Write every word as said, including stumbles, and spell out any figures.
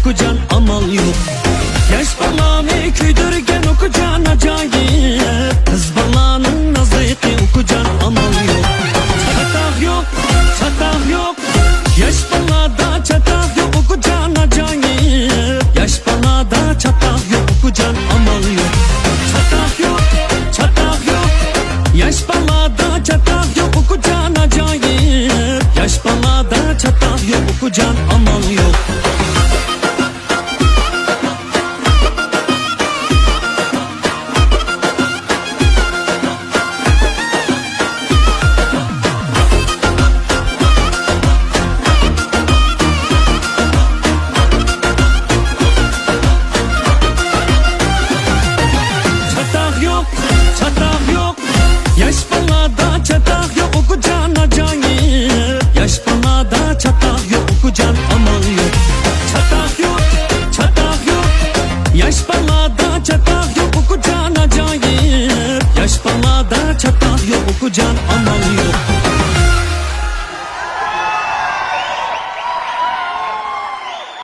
ئۇكىجان ئامال يوق. ياش بالانى كۆيدۈرگەن ئۇكىجان ئاجايىپ. قىز بالانىڭ نازلىقى ئۇكىجان ئامال يوق. چاتاق يوق، چاتاق يوق. ياش بالادا چاتاق يوق ئۇكىجان ئاجايىپ. ياش بالادا چاتاق يوق ئۇكىجان ئامال يوق. چاتاق يوق، چاتاق يوق. ياش بالادا چاتاق يوق ئۇكىجان ئاجايىپ. ياش بالادا چاتاق يوق ئۇكىجان ئامال يوق.